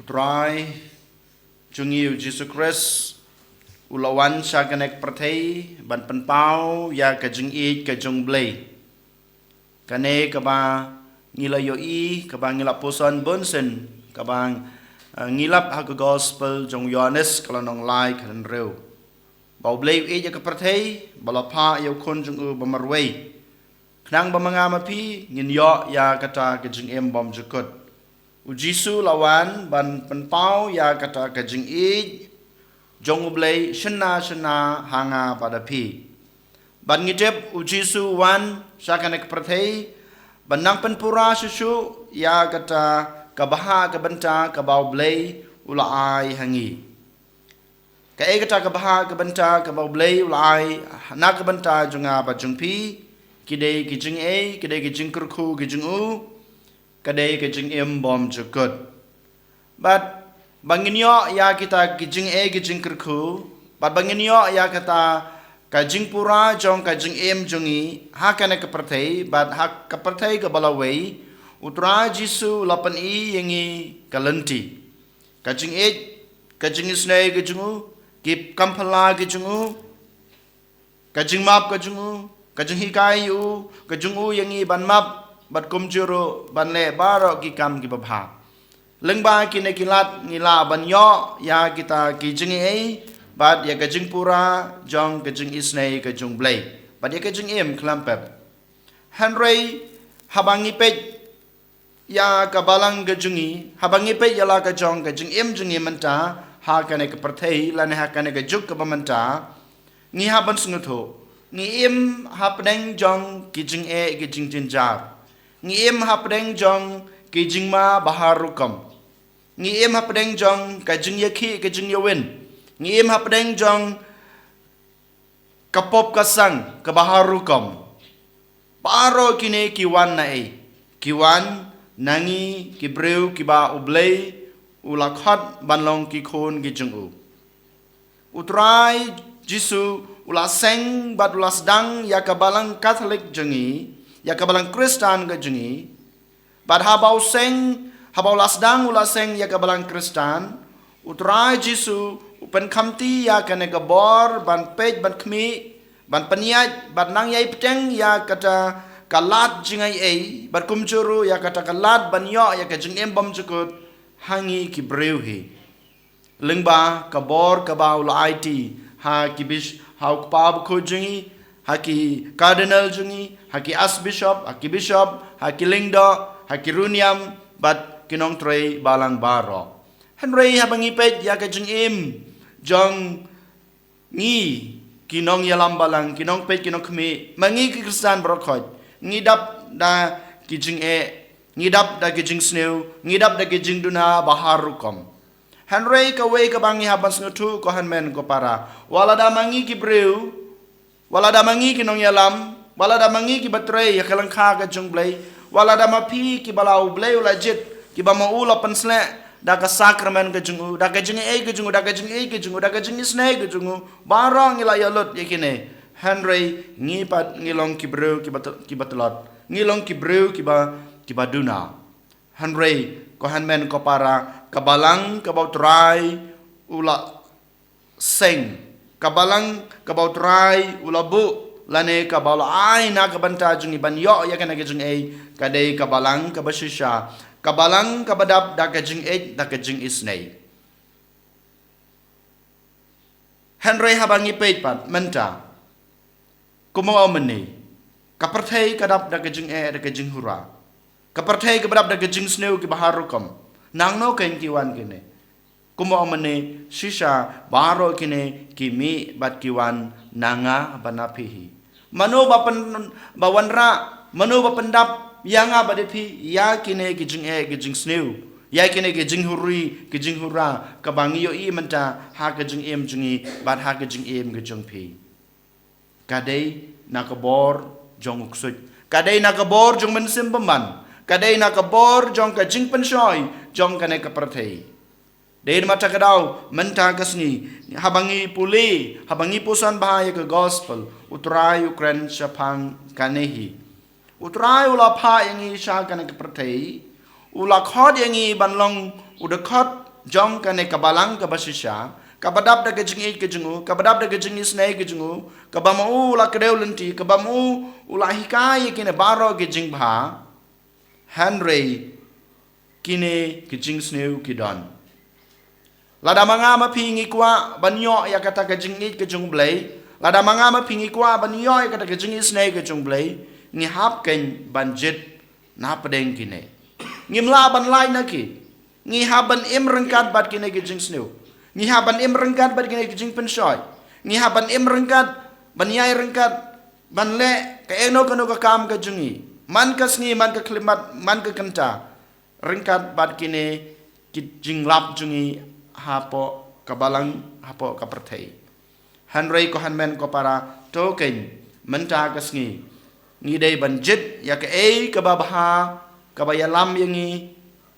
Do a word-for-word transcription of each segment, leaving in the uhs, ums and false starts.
Trai jong ngi u Jisu Khrist u la wan sha kane ka pyrthei ban pynpaw ïa ka jingïeit ka jong U Blei. Kane kaba ngi la ïohi, kaba ngi la puson bun sien, kaba, eh, ngi lap ha ka gospel jong u Ïoannis ka lynnong lai ka hynriew. Ba U Blei u ïeit ïa ka pyrthei, ba la phah ïa u khun jong u ba marwei. Khnang ba ma nga ma phi, ngin ïoh ïa kata ka jingim bymjukut. U Jisu la wan ban pynpaw ïa kata ka jingïeit jong U Blei shynna shynna ha nga bad ha phi. Bad ngi tip u Jisu u wan sha kane ka pyrthei ban nang pynpura shuh shuh ïa kata ka bha ka bynta kaba U Blei u la ai ha ngi. Kaei kata ka bha ka bynta kaba U Blei u la ai na ka bynta jong nga bad jong phi? Ki dei ki jingïeit, ki dei ki jingkyrkhu ki jong u, ka dei ka jingim bymjukut. Bad ba ngin ïoh ïa kita ki jingïeit ki jingkyrkhu, bad ba ngin ïoh ïa kata ka jingpura jong ka jingim jong ngi ha kane ka pyrthei, bad ha ka pyrthei kaba la wei, u Trai Jisu u la pyni ïa ngi ka lynti. Ka jingïeit, ka jingisynei ka jong u, ki kam phylla ki jong u, ka jingmap ka jong u, ka jinghikai ïa u, ka jong u ïa ngi ban map, bad kumjuh ruh ban leh baroh ki kam kiba bha. Lyngba kine ki lad ngi lah ban ïoh ïa kita ki jingïeit, bad ïa ka jingpura jong ka jingisynei ka jong U Blei, bad ïa ka jingim khlem pep. Hynrei haba ngi peit ïa ka balang ka jong ngi, haba ngi peit ïa la ka jong ka jingim jong ngi mynta ha kane ka pyrthei lane ha kane ka juk kaba mynta, ngi hap ban sngewthuh, ngi im hapdeng jong ki jingeh ki jingjynjar. Ngi im hapdeng jong ki jingma ba har rukom. Ngi im hapdeng jong ka jingïakhih ka jingïawin. Ngi im hapdeng jong ka pop ka sang kaba har rukom. Baroh kine ki wan na ei? Ki wan na ngi ki briew kiba U Blei u la khot ban long ki khun ki jong u. U Trai Jisu u la seng bad u la sdang ïa ka balang Katholik jong ngi, ïa ka balang Khristan ka jong ngi. Bad haba u seng, haba u la sdang u la seng ïa ka balang Khristan, u Trai Jisu u pynkhamti ïa kane ka bor ban peit ban khmih, ban pynïaid, ban nang ïai bteng ïa kata ka lad jingaiei, bad kumjuh ruh ïa kata ka lad ban ïoh ïa ka jingim bymjukut ha ngi ki briew hi. Lyngba ka bor kaba u la aiti ha ki bish-, ha u kpa bakhuid jong ngi, ha ki cardinal jong ngi, ha ki archbishop, ha ki bishop, ha ki lyngdoh, ha ki riewniam, bad ki nongtrei balang baroh. Hynrei haba ngi peit ïa ka jingim jong ngi ki nongïalam balang, ki nongpeit ki nongkhmih, ma ngi ki Khristan baroh khoit, ngi dap da ki jingeh, ngi dap da ki jingsniew, ngi dap da ki jingduna ba har rukom. Hynrei kawei kaba ngi hap ban sngewthuh ko hynmen ko para, wat lada ma ngi ki briew, wat lada ma ngi ki nongïalam, wat lada ma ngi kiba trei ïa ka lyngkha ka jong U Blei, wat lada ma phi kiba la U Blei u la jied, kiba ma u la pynsleh da ka sakramen ka jong u, da ka jingaiei ka jong u, da ka jingaiei ka jong u, da ka jingisynei ka jong u, baroh ngi la ïalut ïa kine. Hynrei ngi pat ngi long ki briew kiba t-, kiba tlot, ngi long ki briew kiba, kiba duna. Hynrei ko hynmen ko para, ka balang kaba u Trai u la seng, ka balang kaba u Trai u la buh, lane kaba u la ai na ka bynta jong ngi ban ïoh ïa kane ka jingaiei, ka dei ka balang kaba shisha, ka balang kaba dap da ka jingaiei, da ka jingisynei. Hynrei haba ngi peit pat mynta, kumno mynne, ka pyrthei ka dap da ka jingeh da ka jinghura. Ka pyrthei kaba dap da ka jingsniew kiba har rukom. Nangno kein ki wan kine? Kumno mynne, shisha baroh kine ki mih bad ki wan na nga bad na phi hi. Mano ba pyn-, ba wanrah, mano ba pyndap ïa nga bad ïa phi ïa kine ki jingeh ki jingsniew, ïa kine ki jinghuri ki jinghura kaba ngi ïohi mynta ha ka jingim jong ngi bad ha ka jingim ka jong phi? Ka dei na ka bor jong u ksuid, ka dei na ka bor jong u Mynsiem Bymman, ka dei na ka bor jong ka jingpynshoi jong kane ka pyrthei. Dei namar kata ka daw mynta ka sngi, haba ngi pule, haba ngi puson bha ïa ka gospel, u Trai u kren shaphang kane hi. U Trai u la phah ïa ngi sha kane ka pyrthei, u la khot ïa ngi ban long u dkhot jong kane ka balang kaba shisha, kaba dap da ka jingïeit ka jong u, kaba dap da ka jingisynei ka jong u, kaba ma u u la kdew lynti, kaba ma u u la hikai ïa kine baroh ki jingbha, hynrei kine ki jingsniew ki don. Lada ma nga ma phi ngi kwah ban ïoh ïa kata ka jingïeit ka jong U Blei, lada ma nga ma phi ngi kwah ban ïoh ïa kata ka jingisynei ka jong U Blei, ngi hap kein ban jied na pdeng kine. Ngim lah ban lait na ki. Ngi hap ban im ryngkat bad kine ki jingsniew. Ngi hap ban im ryngkat bad kine ki jingpynshoi. Ngi hap ban im ryngkat, ban ïai ryngkat, ban leh kaei kano kano ka kam ka jong ngi. Man ka sngi, man ka khyllipmat, man ka kynta. Ryngkat bad kine ki jinglap jong ngi hapoh ka balang, hapoh ka pyrthei. Hynrei ko hynmen ko para, to kein, mynta ka sngi ngi dei ban jied ïa kaei kaba bha, kaba ïalam ïa ngi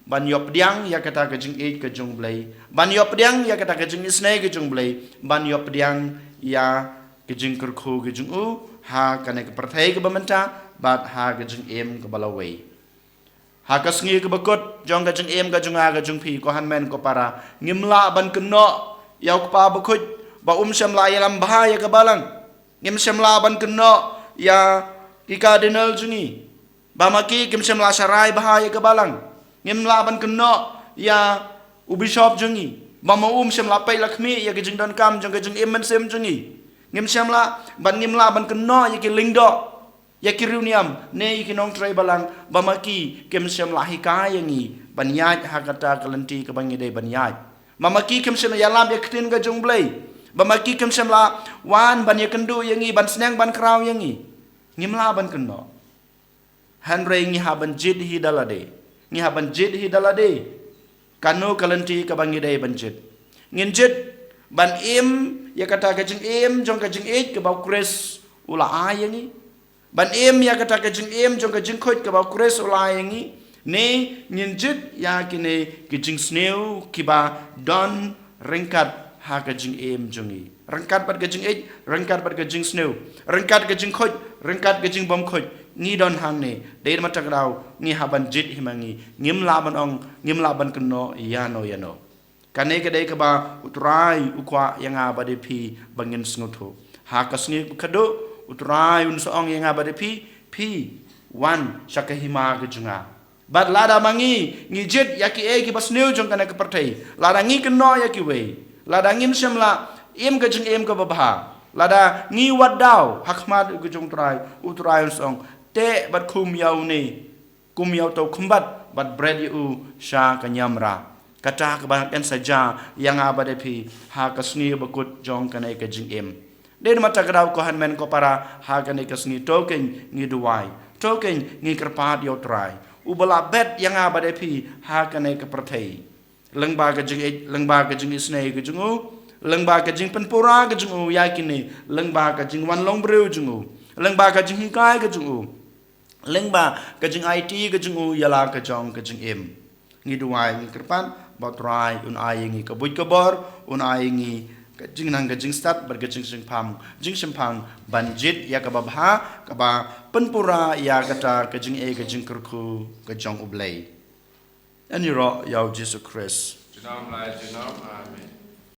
ban ïoh pdiang ïa kata ka jingïeit ka jong U Blei, ban ïoh pdiang ïa kata ka jingisynei ka jong U Blei, ban ïoh pdiang ïa ka jingkyrkhu ka jong u ha kane ka pyrthei kaba mynta bad ha ka jingim kaba lawei. Ha ka sngi kaba kut jong ka jingim ka jong nga ka jong phi, ko hynmen ko para, ngim lah ban kynnoh ïa u kpa bakhuid ba um shym la ïalam bha ïa ka balang. Ngim shym lah ban kynnoh ïa ki cardinal jong ngi ba ma ki kim shym la sharai bha ïa ka balang. Ngim lah ban kynnoh ïa u bishop jong ngi ba ma um shym la peit la khmih ïa ka jingdonkam jong ka jingim mynsiem jong ngi. Ngim shym lah ban, ngim lah ban kynnoh ïa ki lyngdoh, ïa ki riewniam, ne ïa ki nongtrei balang, ba ma ki kim shym la hikai ïa ngi ban ïaid ha kata ka lynti kaba ngi dei ban ïaid. Ba ma ki kim shym la ïalam ïa ka ktien ka jong U Blei. Ba ma ki kim shym la wan ban ïakynduh ïa ngi, ban sneng ban khraw ïa ngi. Ngim lah ban kynnoh. Hynrei ngi hap ban jied hi da lade. Ngi hap ban jied hi da lade. Kano ka lynti kaba ngi dei ban jied? Ngin jied ban im ïa kata ka jingim jong ka jingïeit kaba U Khrist u la ai ïa ngi? Ban im ïa kata ka jingim jong ka jingkhuid kaba U Khrist u la ai ïa ngi? Ne ngin jied ïa kine ki jingsniew kiba don ryngkat ha ka jingim jong ngi, ryngkat bad ka jingïeit, ryngkat bad ka jingsniew, ryngkat ka jingkhuid, ryngkat ka jingbymkhuid? Ngi don hangne. Dei na kata ka daw ngi hap ban jied hi ma ngi. Ngim lah ban ong, ngim lah ban kynnoh ïano ïano. Kane ka dei kaba U Trai u kwah ïa nga bad ïa phi ba ngin sngewthuh. Ha ka sngi kaba khadduh U Trai un sa ong ïa nga bad ïa phi, phi wan sha ka hima ka jong nga. Bad lada ma ngi ngi jied ïa kiei kiba sniew jong kane ka pyrthei, lada ngi kynnoh ïa kiwei, lada ngim shym la im ka jingim kaba bha, lada ngi wad daw ha khmat ka jong U Trai, U Trai un sa ong, teh bad khum ïa une, kum ïa uto u khymbat bad bret ïa u sha ka niamra. Kata kaba kan sa jia ïa nga bad ïa phi ha ka sngi bakut jong kane ka jingim. Dei na kata ka daw ko hynmen ko para, ha kane ka sngi to kein ngi duwai, to kein ngi kyrpad ïa U Trai uba la bet ïa nga bad ïa phi ha kane ka pyrthei. Lyngba ka jingïeit, lyngba ka jingisynei ka jong u, lyngba ka jingpynpura ka jong u ïa kine, lyngba ka jingwan long briew jong u, lyngba ka jinghikai ka jong u, lyngba ka jingaiti ka jong u ïa la ka jong ka jingim. Ngi duwai, ngi kyrpad ba U Trai un ai ïa ngi ka buit ka bor, un ai ïa ngi ka jingnang ka jingstad bad ka jingshemphang, jingshemphang ban jied ïa kaba bha, kaba pynpura ïa kata ka jingïeit ka jingkyrkhu ka jong U Blei. Ïaroh ïa U Jisu Khrist. Junom la junom. Amen.